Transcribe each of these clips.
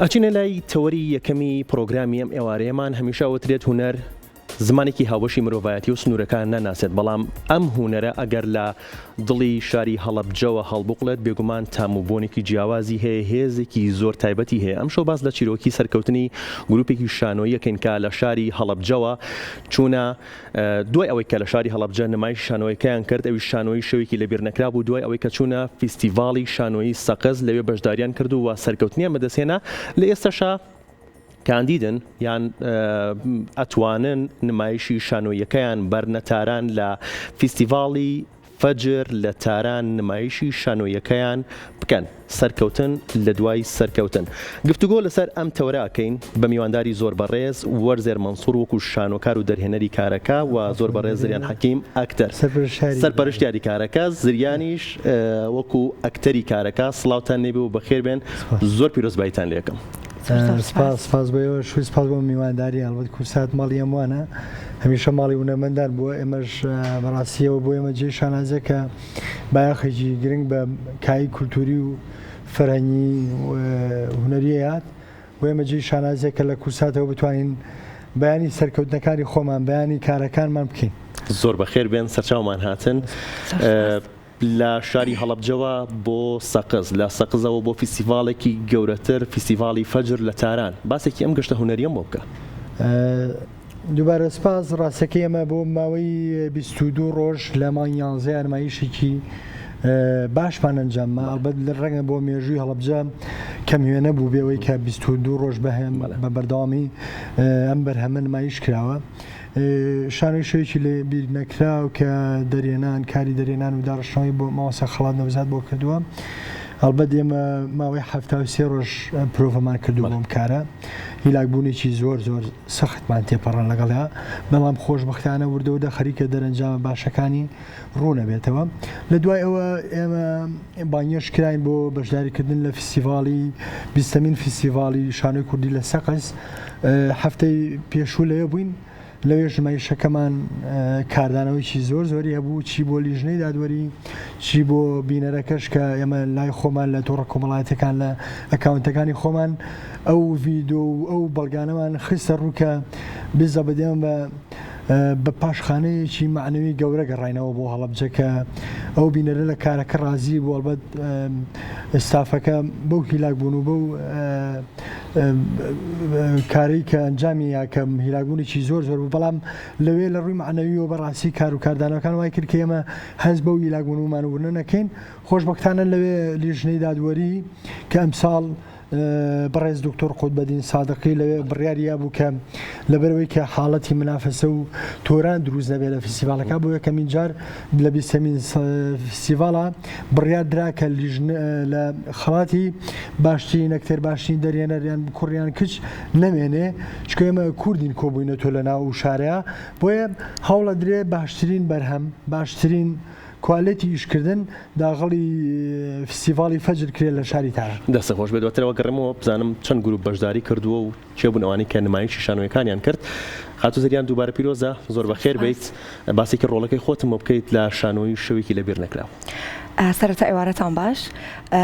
ئەچینە لای تەوەری یەکەمی پڕۆگرامی ئەم ئێوارەیەمان، هەمیشە ئەوترێت هونەر زمانێکی هاوبەشی مرۆڤایەتی و سنوورەکان ناناسێت، بەڵام ئەم هونەرە ئەگەر لە دڵی شاری هەڵەبجەوە هەڵبقوڵێت بێگومان تام و بۆنێکی جیاوازی هەیە، هێزێکی زۆر تایبەتی هەیە. ئەمشەو باس لە چیرۆکی سەرکەوتنی گروپێکی شانۆییەکەین کە لە شاری هەڵەبجەوە چوونە دوای ئەوەی کە لە شاری هەڵەبجە نمایشی شانۆیەکەیان کرد، ئەویش شانۆیی شەوێکی لەبیرنەکرا بوو، دوای ئەوەی کە چوونە فیستیڤاڵی شانۆیی سەقز لەوێ بەشداریان کرد و سەرکەوتنیان بەدەستهێنا، لە ئێستەشا کاندیدن یان ئەتوانن نمایشی شانۆییەکەیان بەرنە تاران لە فیستیڤاڵی فەجر لە تاران نمایشی شانۆییەکەیان بکەن. سەرکەوتن لە دوای سەرکەوتن. گفتوگۆ لەسەر ئەم تەوەرە ئەکەین بە میوانداری زۆر بەڕێز وەرزێر مەنسوور وەکو شانۆکار و دەرهێنەری کارەکە و زۆر بەڕێز زریان حەکیم ئەکتەر سەرپەرشتیاری کارەکە زریانیش وەکو ئەکتەری کارەکە سڵاوتان لێبێ و بەخێر بێن زۆر پیرۆزباییتان لێ ئەکەم. سپاس سپاس بۆ ئێوەش و سپاس بۆ میوانداری هەڵبەت کوردسات ماڵی هەمووانە هەمیشە ماڵی هونەرمەندان بووە ئێمەش بەڕاستیەوە بۆ ئێمە جێی شانازیە کە بایەخێکی گرنگ بە کایی کولتوری و فەرهەنگی هونەری هات بۆ ئێمە جێی شانازیە کە لە کوردساتەوە بتوانین بەیانی سەرکەوتنەکانی خۆمان بەیانی کارەکانمان بکەین. زۆر بەخێر بێن سەرچاومان هاتن. لە شاری هەڵەبجەوە بۆ سەقز، لە سەقزەوە بۆ فیستیڤاڵێکی گەورەتر، فیستیڤاڵی فەجر لە تاران. باسێکی ئەم گەشتە هونەرییەم بۆ بکە. دووبارە سپاس، ڕاستەکەی ئێمە بۆ ماوەی 22 ڕۆژ لە مانگی یانزەی نمایشێکی باشمان ئەنجام ما، ئەڵبەت ڕەنگە بۆ مێژووی هەڵەبجە کەم وێنە بوو بێ ئەوەی کە 22 ڕۆژ بە بەردەوامی ئەم بەرهەمە نمایش کراوە. شانۆی شەوێکی لە بیر نەکراو کە دەرهێنان کاری دەرهێنان و داڕشتنەوەی بۆ مامۆستا خەڵات نەوزاد بۆ کردووە هەڵبەت ئێمە ماوەی 73 ڕۆژ پرۆڤەمان کردو بۆم کارە هیلاکبوونێکی زۆر زۆر سەختمان تێپەڕان لەگەڵیا بەڵام خۆشبەختانە وردە وردە خەریکە دەرەنجامە باشەکانی ڕوونەبێتەوە لە دوای ئەوە ئێمە بانگێشت کراین بۆ بەشداریکردن لە فیستیڤاڵی بیستەمین فیستیڤاڵی شانۆی کوردی لە سەقز هەفتەی پێشوو لەوێ بووین لەوێش نمایشەکەمان کاردانەوەیکی زۆر زۆری هەبوو چی بۆ لیژنەی دادوەری چی بۆ بینەرەکەش کە ئێمە لای خۆمان لە تۆڕە کۆمەڵایەتەکان لە ئەکاونتەکانی خۆمان ئەو ڤیدۆ و ئەو بەڵگانەمان خستە ڕوو کە بزەبت ئێمە بە بە پاشخانەیەکی مەعنەوی گەورە گەڕاینەوە بۆ هەڵەبجە کە ئەو بینەرە لە کارەکە ڕازی بوو ئەڵبەت ستافەکە بەو هیلاک بوون و بەو کارەی کە ئەنجامی یا کە هیلاکبوونێکی زۆر زۆر بوو بەڵام لەوێ لە ڕووی مەعنەویەوە بەڕاستی کار و کاردانەوەکان وای کرد کە ئێمە هەست بەو هیلاکبوون و مانووبوونە نەکەین خۆشبەختانە لەوێ لیژنەی دادوەری کە ئەمساڵ بەڕێز دکتۆر قوتبەدین سادقی لەوێ بڕیاری یابوو کە لەبەرئەوەی کە حاڵەتی منافەسە و تۆران دروست نەبێت لە فیستیڤاڵەکە بۆ یەکەمین جار لە بیستەمین فیستیڤاڵا بڕیار درا کە لیژنە لە خەڵاتی باشترین ئەکتەر باشترین دەرهێنەر یان کوڕ یان کچ نەمێنێ چونکە ئێمە کوردین کۆبووینەتەوە لە ناو ئەو شارەیا بۆیە هەوڵەدرێ باشترین بەرهەم باشترین کوالێتی ئیشکردن داغڵی فستیڤاڵی فەجر کرێ لە شاری تاران. دەستت خۆش بێت دواتر ئەگەڕێمەوە بزانم چەند گروپ بەشداری کردووە و کێ بوون ئەوانەی کە نمایشی شانۆیەکانیان کرد. خاتوو زریان دووبارە پیرۆزە زۆر بەخێر بێیت باسێکی ڕۆڵەکەی خۆتم بۆ بکەیت لە شانۆیی شەوێکی لەبیر نەکراو. سەرەتا ئێوارەتان باش.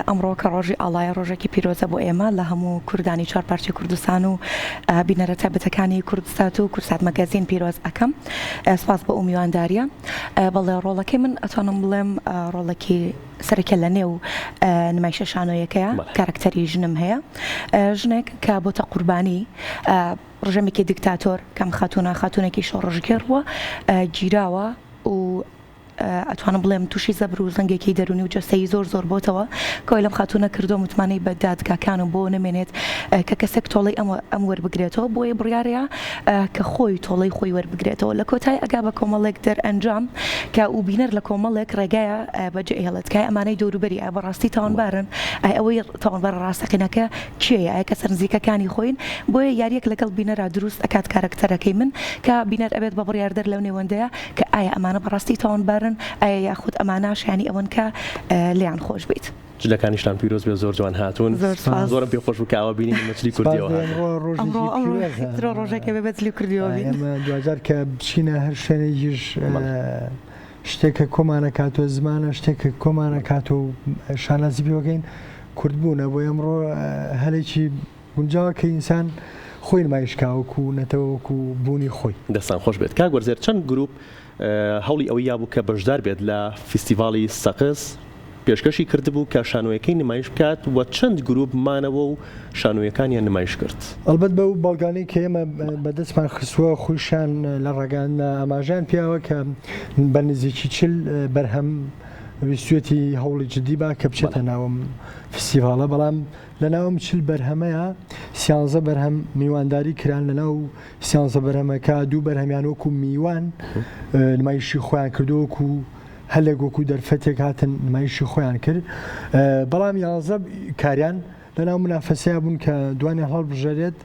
ئەمڕۆ کە ڕۆژی ئاڵایە ڕۆژێکی پیرۆزە بۆ ئێمە لە هەموو کوردانی چوار پارچەی کوردستان و بینەرە تایبەتەکانی کوردسات و کوردسات مەگەزین پیرۆز ئەکەم. سپاس بۆ ئەو میوانداریە. بەڵێ ڕۆڵەکەی من ئەتوانم بڵێم ڕۆڵێکی سەرەکیە لە نێو نمایشە شانۆیەکەیە کارەکتەری ژنم هەیە ژنێک کە بۆتە قوربانی ڕژێمێکی دیکتاتۆر کەم خاتونە خاتونێکی شۆڕشگێڕ بووە گیراوە و ئەتوانم بڵێم تووشی زەبر و زەنگێکی دەرونی و جەستەیی زۆر زۆر بۆتەوە کەوای لەم خاتونە کردووە متمانەی بە دادگاکان و بۆ نەمێنێت کە کەسێک تۆڵەی ئەم ئەم وەربگرێتەوە بۆیە بڕیارەیە کە خۆی تۆڵەی خۆی وەربگرێتەوە لە کۆتای ئەگا بە کۆمەڵێک دەرئەنجام کە و بینەر لە کۆمەڵێک ڕێگایە بەجێ ئەهێڵێت کە ئەمانەی دەوروبەری ئایا بەڕاستی تاوانبارن ئایا ئەوەی تاوانبارە ڕاستەقینەکە کێیە ئایا کەسە نزیکەکانی خۆین بۆیە یاریەک لەگەڵ بینەرا دروست ئەکات کارەکتەرەکەی من کە بینەر ئەبێت بە بڕیاردەر لەو نێوەندەیە کە ئایا ئەمانە بەڕاستی تاوانبارن ئایا یاخود ئەمانە شایانی ئەوەن کە لێیان خۆش بیت. جلەکانیشتان پیرۆز بێ زۆر جوان هاتوون زۆر سوپاس. زۆرم پێ خۆش بوو کە ئاوا بینیم بە جلی کوردیەوە سوپاس هاتن. ئەمڕۆ ڕۆژێکی ئەمڕۆ ئەمڕۆ پیرۆزە درۆ ڕۆژێکە بێ بە جلی کوردیەوە بین. ئێمە دواجار کە بچینە هەر شوێنێکیش بەڵێ. شتێک کە کۆمانەکاتەوە زمانە شتێک کە کۆمانەکاتەوە و شانازی پێوەکەین کوردبوونە بۆیە ئەمڕۆ هەلێکی. گونجاوە کە ئینسان خۆی نمایش کا وەکو نەتەوە وەکو بوونی خۆی. دەستان خۆش بێت کاک وەرزێر چەند گروپ هەوڵی ئەوەی یابوو کە بەشدار بێت لە فیستیڤاڵی سەقز پێشکەشی کردبوو کە شانۆیەکەی نمایش بکات و چەند گروپ مانەوە و شانۆیەکانیان نمایش کرد. ئەڵبەت بەو بەڵگانەی کە ئێمە بەدەستمان خستووە خۆیشیان لە ڕاگەیاندنا ئاماژەیان پیاوە کە بە نزیکی 40 بەرهەم ویستویەتی هەوڵی جدی با کە بچێتە ناو ئەم فستیڤاڵە بەڵام لە ناو ئەم 40 بەرهەمەیە سیانزە بەرهەم میوانداری کران لە ناو سیانزە بەرهەمەکە دوو بەرهەمیان وەکو میوان نمایشی خۆیان کردو وەکو هەلێک وەکو دەرفەتێک هاتن نمایشی خۆیان کرد بەڵام یانزە کاریان لە ناو منافەسەیا بوون کە دوانیان هەڵبژێرێت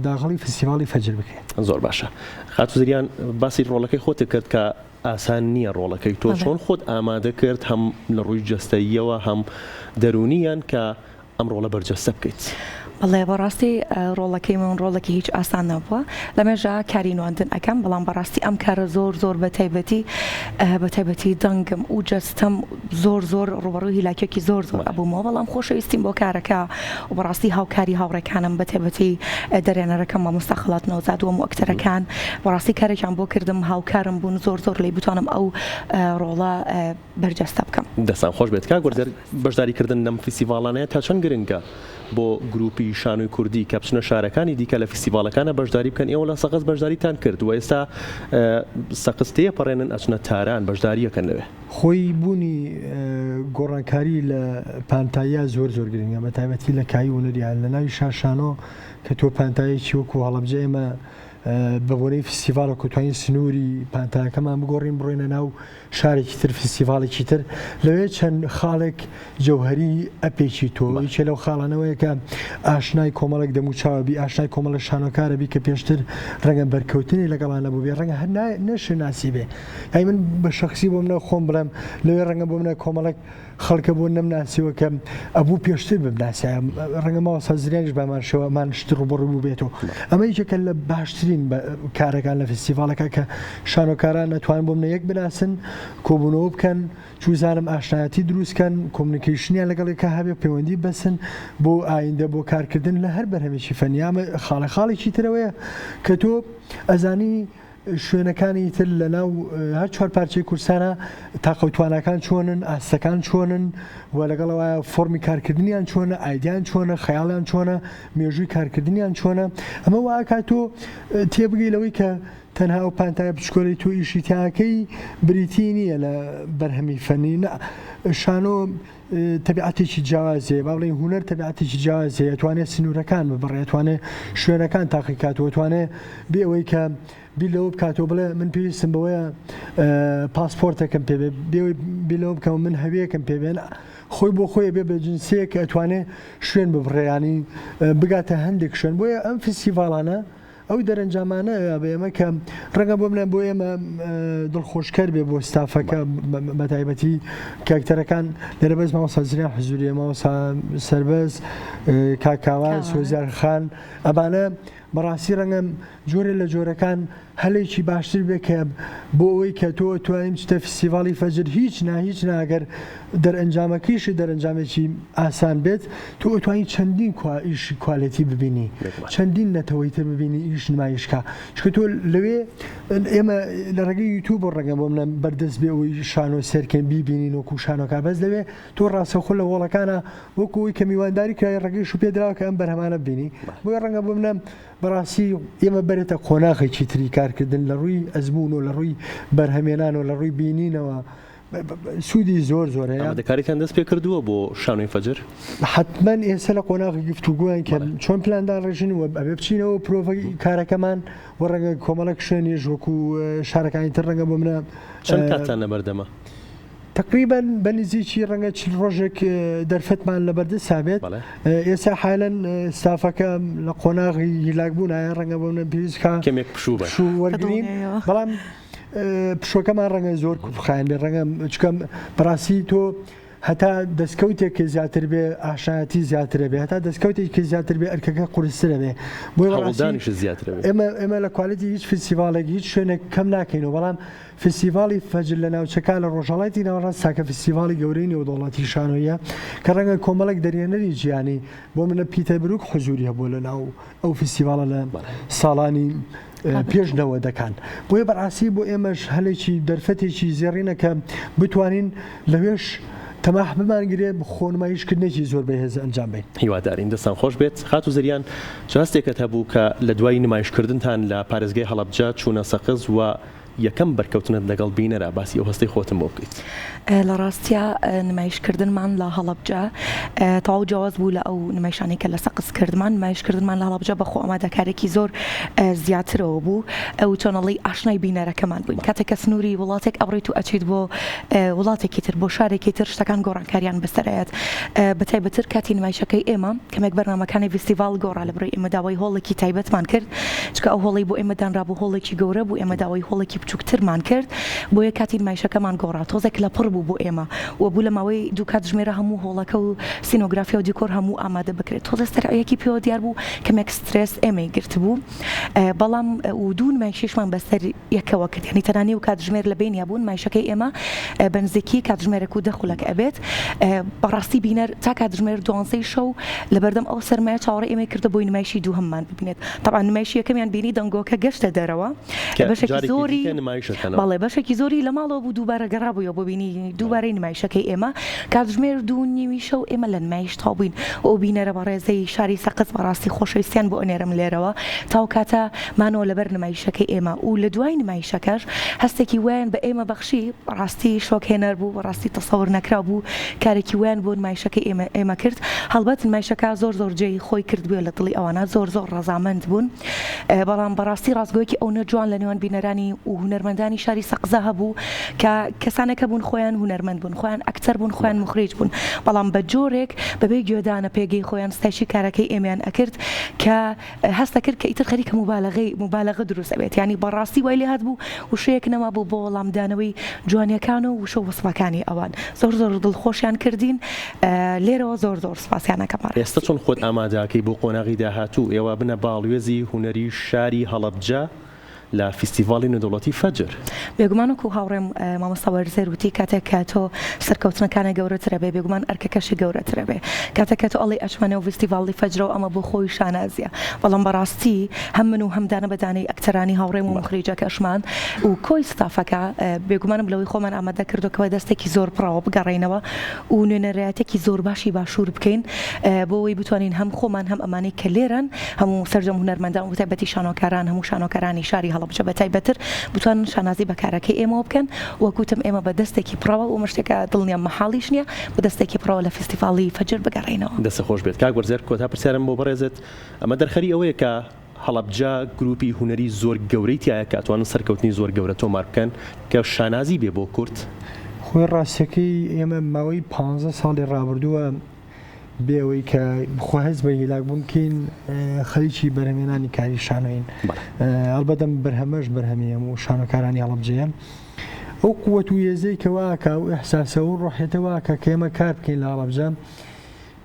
داخڵی فستیڤاڵی فەجر بکرێت. زۆر باشە خاتوو زریان باسی ڕۆڵەکەی خۆتت کرد کە ئاسان نییە ڕۆڵەکەی تۆ چۆن خۆت ئامادە کرد هەم لە ڕووی جەستەییەوە هەم دەروونییان کە ئەم ڕۆڵە بەرجەستە بکەیت؟ بەڵێ بەڕاستی ڕۆڵەکەی من ڕۆڵێکی هیچ ئاسان نەبووە لەمێژە کاری نواندن ئەکەم بەڵام بەڕاستی ئەم کارە زۆر زۆر بە تایبەتی بە تایبەتی دەنگم و جەستەم زۆر زۆر ڕوبەڕووی هیلاکیەکی زۆر زۆر ئەبوومەوە بەڵام خۆشەویستیم بۆ کارەکە و بەڕاستی هاوکاری هاوڕێکانم بە تایبەتی دەرێنەرەکەم مامۆستا خەڵات نەوزاد و هەموو ئەکتەرەکان بەڕاستی کارێکیان بۆ کردم هاوکارم بوون زۆر زۆر لی بتوانم ئەو ڕۆڵە بەرجەستە بکەم. دەستان خۆش بێت کاک وەرزێر، بەشداری کردن لەم فیستیڤاڵانەیە تا چەند گرنگە بۆ گروپی شانۆی کوردی کە بچنە شارەکانی دیکە لە فیستیڤاڵەکانە بەشداری بکەن، ئێوە لە سەقز بەشداریتان کرد و ئێستا سەقز تێپەڕێنن ئەچنە تاران بەشداریەکەن لەوێ. خۆی بوونی گۆڕانکاری لە پانتاییا زۆر زۆر گرنگە بە تایبەتی لە کایی هونەریان لە ناوی شار شانۆ کە تۆ پانتایەکی وەکو هەڵەبجە ئێمە بە بۆنەی فستیڤاڵێک و توانین سنووری پانتایەکەمان بگۆڕین بڕۆینە ناو شارێکی تر فستیڤاڵێکی تر لەوێ چەند خاڵێک جەوهەری ئەپێکی تۆ یەکێ لەو خاڵانەوەیە کە ئاشنای کۆمەڵێک دەموچاوە بی ئاشنای کۆمەڵە شانۆکارە بی کە پێشتر ڕەنگە بەرکەوتنی لەگەڵان نەبوو بێ ڕەنگە هەر نەشناسی بێ ئەی من بە شەخسی بۆ منە خۆم بڵێم لەوێ ڕەنگە بۆ منە کۆمەڵێک خەڵکە بۆ نەمناسیوە کە ئەبوو پێشتر بمناسیایە ڕەنگە مامۆستا زریانیش بامان شێوە ئەمان شت ڕووبەڕوو بووبێتەوە ئەمە یەکێکە لە باشترین کارەکان لە فستیڤاڵەکە کە شانۆکاران ئەتوان بۆ منە یەک بناسن کۆبوونەوە بکەن چوزانم ئاشنایەتی دروست کەن communication یان لەگەڵ یەکا هەبێ پەیوەندی بەسن بۆ ئایندە بۆ کارکردن لە هەر بەرهەمێکی فەنی ئەمە خاڵە خاڵێکی ترەوەیە کە تۆ ئەزانی شوێنەکانی تر لە ناو هەر چوار پارچەی کوردستانە تاقە و تواناکان چۆنن ئاستەکان چۆنن و لەگەڵەوە فۆرمی کارکردنیان چۆنە ئایدیان چۆنە خەیاڵیان چۆنە مێژووی کارکردنیان چۆنە ئەمە واکات تۆ تێبگەی لەوەی کە تەنها ئەو پانتایە بچکۆلەی تۆ ئیشی تیاکەی بریتی نییە لە بەرهەمی فەنی نا شانۆ تەبیعەتێکی جیاواز هەیە با بڵێین هونەر تەبیعەتێکی جیاواز هەیە ئەتوانێت سنوورەکان ببڕێ ئەتوانێت شوێنەکان تاقی کاتەوە ئەتوانێت بێ ئەوەی کە بیر لەوە بکاتەوە بڵێ من پێویستم بەوەیە پاسپۆرتێکم پێ بێ بێ ئەوەی بیر لەوە بکەمەوە من هەویەکم پێ بێ خۆی بۆ خۆی بێ بە جنسیەک کە ئەتوانێ شوێن ببڕێ ینی بگاتە هەندێک شوێن بۆیە ئەم فستیڤاڵانە ئەو دەرەنجامانە بە ئێمە کە ڕەنگە بۆ منە بۆ ئێمە دڵخۆشکەر بێ بۆ ستافەکە بە تایبەتی کاکتەرەکان لێرە بەس مامۆستا زریان حزوریە مامۆستا سەربەز کاکاوان سۆزیار خان ئەمانە بەڕاستی ڕەنگە جۆرێ لە جۆرەکان هەلێکی باشتر بێ کە بۆ ئەوەی کە تۆ توانیم چتە فستیڤاڵی فەجر هیچ نا هیچ ناگەر دەرئەنجامەکەیشی دەرئەنجامێکی ئاسان بێت تۆ ئەتوانی چەندین کوا ئیشی quality ببینی چەندین نەتەوەی تر ببینی ئیش نمایش کا چونکە تۆ لەوێ ئێمە لە ڕێگەی یوتیوب و ڕەنگە بۆ منە بەردەست بێ ئەوەی شانۆ سێرکەین بیبینین وەکو شانۆکە بەس لەوێ تۆ ڕاستەوخۆ لە هۆڵەکانە وەکو ئەوەی کە میوانداری کرای ڕێگەیش و پێدراوە کە ئەم بەرهەمانە ببینی بۆیە ڕەنگە بۆ منە بەڕاستی ئێمە بەرێتە قۆناغێکی تری کارکردن لە ڕووی ئەزموون و لە ڕووی بەرهەمێنان و لە ڕووی بینینەوە سوودی زۆر زۆر هەیە. ئامادەکاریتان دەست پێ کردووە بۆ شانۆی فەجر؟ حەتمەن ئێستا لە قۆناغی گفتوگۆین کە چۆن پلان داڕێژین و ئەبێ بچینەوە پرۆڤەی کارەکەمان و ڕەنگە کۆمەڵێک شوێنیش وەکو شارەکانی تر ڕەنگە بۆ منە چەند کاتتان لەبەردەمە؟ تەقریبەن بە نزیکی ڕەنگە 40 ڕۆژێک دەرفەتمان لەبەردەستا بێت. ئێستا حالەن ستافەکە لە قۆناغی هیلاکبوونایە ڕەنگە بۆ منە پێویست بکا کەمێک پشوو بەن. پشوو وەرگرین بەڵام پشوەکەمان ڕەنگە زۆر کورتخایەن بێت ڕەنگە چکەم بەڕاستی تۆ. هەتا دەستکەوتێک کە زیاتر بێ ئاشنایەتی زیاترە بێ هەتا دەستکەوتێک کە زیاتر بێ ئەرکەکە قورسترە بێ بۆیە بەڕاستی هەوڵدانیشت زیاترە بێ. ئێمە ئێمە لە quality هیچ فیستیڤاڵێک هیچ شوێنێک کەم ناکەینەوە بەڵام فیستیڤاڵی فەجر لە ناوچەکە لە ڕۆژهەڵاتی ناوەڕاست تاکە فیستیڤاڵی گەورەی نێودەوڵەتی شانۆییە کە ڕەنگە کۆمەڵێک دەرهێنەری جیهانی بۆ منە پیتەر بروک حزوری هەبووە لە ناو ئەو فیستیڤاڵە لە ساڵانی پێش نەوەدەکان بۆیە بەڕاستی بۆ ئێمەش هەلێکی دەرفەتێکی زێڕینە کە بتوانین لەوێش تەماح بمانگرێ خۆنمایشکردنێکی زۆر بەهێز ئەنجام بەین. هیوادارین دەستان خۆش بێت. خاتوو زریان چ هەستێکت هەبوو کە لە دوای نمایشکردنتان لە پارێزگای هەڵەبجە چوونە سەقز و یەکەم بەرکەوتنت لەگەڵ بینەرا باسی ئەو هەستەی خۆتم بۆ بکەیت؟ لە ڕاستیا نمایشکردنمان لە هەڵەبجە تەواو جیاواز بوو لە ئەو نمایشانەی کە لە سەقز کردمان، نمایشکردنمان لە هەڵەبجە بە خۆئامادەکارێکی زۆر زیاترەوە بوو و چۆنەڵی ئاشنای بینەرەکەمان بووین کاتێک کە سنووری وڵاتێک ئەبڕیت و ئەچیت بۆ وڵاتێکی تر بۆ شارێکی تر شتەکان گۆڕانکاریان بەسەرایەت بەتایبەتر کاتی نمایشەکەی ئێمە کەمێک بەرنامەکانی ڤیستیڤاڵ گۆڕا لە بڕی ئێمە داوای هۆڵێکی تایبەتمان کرد چونکە ئەو هۆڵەی بۆ ئێمە دانرابوو هۆڵێکی گەورە بوو ئێمە داوای هۆڵێکی بچووکترمان کرد بۆیە کاتی نمایشەکەمان گۆڕا تۆزێک لە پڕ بوو بۆ ئێمە و بوو لە ماوەی دوو کاتژمێرە هەموو هۆڵەکە و سینۆگرافیا و دیکۆر هەموو ئامادە بکرێت تۆزێ سەرعیەکی پێوە دیار بوو کەمێک سترێس ئێمەی گرتبوو بەڵام و دوو نمایشیشمان بەسەر یەکەوە کرد یانی تەنها نیو کاتژمێر لە بەینیا بوون نمایشەکەی ئێمە بە نزیکی کاتژمێرێک و دە خولەک ئەبێت بەڕاستی بینەر تا کاتژمێر دوانزەی شەو لەبەردەم ئەو سەرمایە چاوەڕێی ئێمەی کردە بۆی نمایشی دووهەممان ببینێت تەبعەن نمایشی یەکەمیان بینی دەنگۆکە گەشتە دەرەوە کە بەشێکی جارێکی زۆری دیکە نمایش ئەکەنەوە. بەڵێ بەشێکی زۆری لە ماڵەوە بوو دووبارە گەڕابوویەوە بۆ بینینی دووبارەی نمایشەکەی ئێمە کاتژمێر دوو نیوی شەو ئێمە لە نمایش تەواو بووین و ئەو بینەرە بەڕێزەی شاری سەقز بەڕاستی خۆشەویستیان بۆ ئەنێرم لێرەوە تاو کاتە مانەوە لەبەر نمایشەکەی ئێمە و لە دوای نمایشەکەش هەستێکی وایان بە ئێمە بەخشی بەڕاستی شۆک هێنەر بوو بەڕاستی تەسەور نەکراو بوو کارێکی وایان بۆ نمایشەکەی ئێمە ئێمە کرد هەڵبەت نمایشەکە زۆر زۆر جێی خۆی کردبووە لە دڵی ئەوانە زۆر زۆر ڕەزامەند بوون بەڵام بەڕاستی ڕاستگۆیەکی ئەونە جوان لە نێوان بینەرانی و هونەرمەندانی شاری سەقزا هەبوو کە کەسانێک هەبوون خۆیان هونەرمەند بوون خۆیان ئەکتەر بوون خۆیان موخریج بوون بەڵام بە جۆرێک بەبێ گوێدانە پێگەی خۆیان ستایشی کارەکەی ئێمەیان ئەکرد کە هەست دەکرد کە ئیتر خەریکە موبالەغەی موبالەغە دروست ئەبێت یانی بەڕاستی وای لێ هاتبوو وشەیەک نەمابوو بۆ وەڵامدانەوەی جوانیەکان و وشە و وەسفەکانی ئەوان زۆر زۆر دڵخۆشیان کردین لێرەوە زۆر زۆر سوپاسیان ئەکەم ئێستا بەڕاستی. چۆن خۆت ئامادەکەی بۆ قۆناغی داهاتوو ئێوە بنە باڵوێزی هونەری شاری هەڵەبجە لە فیستیڤاڵی نێودەوڵەتی فەجر. بێگومان وەکو هاوڕێم مامۆستا وەرزێر وتی کاتێک کە تۆ سەرکەوتنەکانت گەورەتر ئەبێ بێگومان ئەرکەکەشی گەورەتر ئەبێ کاتێک کە تۆ ئەڵێی ئەچمە نێو ڤیستیڤاڵی فەجرەوە ئەمە بۆ خۆی شانازیە بەڵام بەڕاستی هەم من و هەم دانە بە دانەی ئەکتەرانی هاوڕێم و موخریجەکەشمان و کۆی ستافەکە بێگومانم لەوەی خۆمان ئامادە کردوە کە بە دەستێکی زۆر پڕەوە بگەڕێینەوە و نوێنەرایەتێکی زۆر باشی باشوور بکەین بۆ ئەوەی بتوانین هەم خۆمان هەم ئەمانەی کە لێرەن هەموو سەرجەم هونەرمەندان و بەتایبەتی شانۆکاران هەموو شانۆکارانی شاری هەڵەبجە بەتایبەتر بتوانن شانازی بە کارەکەی ئێمەوە بکەن وەک وتم ئێمە بە دەستێکی پڕەوە و ئەمە شتێکە دڵنیام مەحاڵیش نییە بە دەستێکی پڕەوە لە فیستیڤاڵی فەجر بگەڕێینەوە. دەستت خۆش بێت کاک وەرزێر کۆتا پرسیارم بۆ بەڕێزت ئەمە دەرخەری ئەوەیە کە هەڵەبجە گروپی هونەری زۆر گەورەی تیایە کە ئەتوانن سەرکەوتنی زۆر گەورە تۆمار بکەن کە شانازی بێ بۆ کورد. خۆی ڕاستیەکەی ئێمە ماوەی پانزە ساڵی ڕابردووە بێ ئەوەی کە خۆ هەست بە هیلاک بوون بکەین خەریکی بەرهەمێنانی کاری شانۆین هەڵبەت ئەم بەرهەمەش بەرهەمی هەموو شانۆکارانی هەڵەبجەیە ئەو قوت و هێزەی کە واکە و ئیحساسە و ڕۆحیەتە واکە کە ئێمە کار بکەین لە هەڵەبجە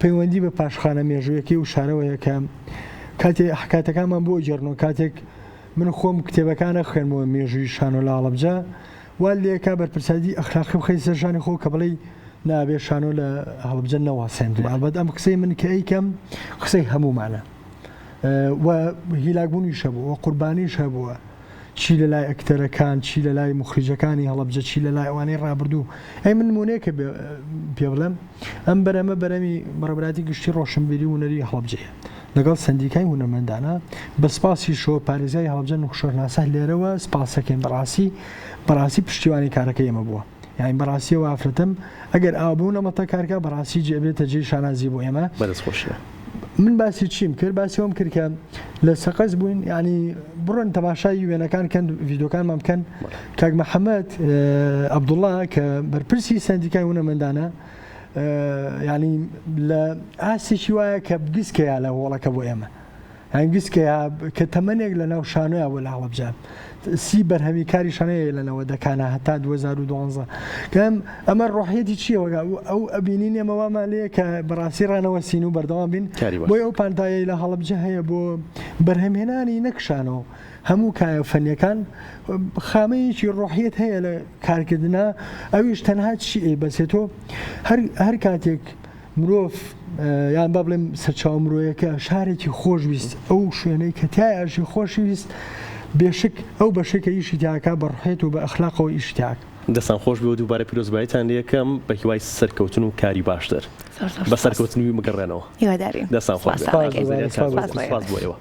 پەیوەندی بە پاشخانە مێژوویەکەی و شارەوە هەیە کە کاتێ حکاتەکانمان بۆ ئەگێڕنەوە کاتێک من خۆم کتێبەکانە خوێنمەوە مێژووی شانۆ لە هەڵەبجە وا لێکا بەرپرسیارێتی ئەخلاقی بخەی سەر شانی خۆ کە بڵێی نابێ شانۆ لە هەڵەبجە نەوەسێندرێ ئەڵبەت ئەم قسەی من کە ئەیکەم قسەی هەموومانە و هیلاکبوونیش هەبووە قوربانیش هەبووە چی لە لای ئەکتەرەکان چی لە لای موخریجەکانی هەڵەبجە چی لە لای ئەوانەی ڕابردوو ئەی من نموونەیەکە پێ بڵێم ئەم بەرەمە بەرەمی بەڕێوەبەرایەتی گشتی ڕۆشنبیری و هونەری هەڵەبجەیە لەگەڵ سەندیکای هونەرمەندانە بە سپاسیشەوە پارێزگای هەڵەبجە نوخشەرناسە لێرەوە سپاسەکەین بەڕاستی بەڕاستی پشتیوانی کارەکەی ئێمە بووە یانی بەڕاستی ئەو ئافرەتەم ئەگەر ئاوا بەو نەمەتە کارکا بەڕاستی جێ بێتە جێی شانازی بۆ ئێمە. بەدەست خۆشیە. من باسی چیم کرد باسی ئەوم کرد کە لە سەقز بووین یعنی بڕۆن تەماشای وێنەکان کەن ڤیدۆکانمان بکەن کاک محەممەد عەبدوڵڵا کە بەرپرسی سەندیکای هونەرمەندانە یعنی لە ئاستێکی وایە کە بگسکەیە لە هۆڵەکە بۆ ئێمە. هەنگسکەیە کە تەمەنێک لە ناو شانۆیا بوو لە هەڵەبجە سی بەرهەمی کاری شانۆیە لە نەوەدەکانە هەتا 2012 کەم ئەمە ڕۆحیەتی چییە وەگا ئەو ئەبینین ئێمە وامان لێ کە بەڕاستی ڕانەوەسین و بەردەوام بین بۆی ئەو پانتایەی لە هەڵەبجە هەیە بۆ بەرهەمهێنانی نەک شانۆ هەموو کایە فەنیەکان خامەیەکی ڕۆحیەت هەیە لە کارکردنا ئەویش تەنها چی ئەیبەسێتۆ هەر هەر کاتێک مرۆڤ یان با بڵێم سەرچاوە مرۆیەکە شارێکی خۆش ویست ئەو شوێنەی کە تای ئەژی خۆشی ویست بێشک ئەو بەشەی کە ئیشی تیاکە بە ڕحێت و بە ئەخلاقەوە ئیشی تیاکە. دەستان خۆش بێ و دووبارە پیرۆزباییتان لێ ئەکەم بە هیوای سەرکەوتن و کاری باشتر زۆر زۆر بە سوپاس. سەرکەوتنی بگەڕێنەوە. هیوادارین. دەستان خۆش سوپاستان بێ. ئەکەین. سوپاس سوپاس بۆ سوپاس ئێوەش. بۆ ئێوە.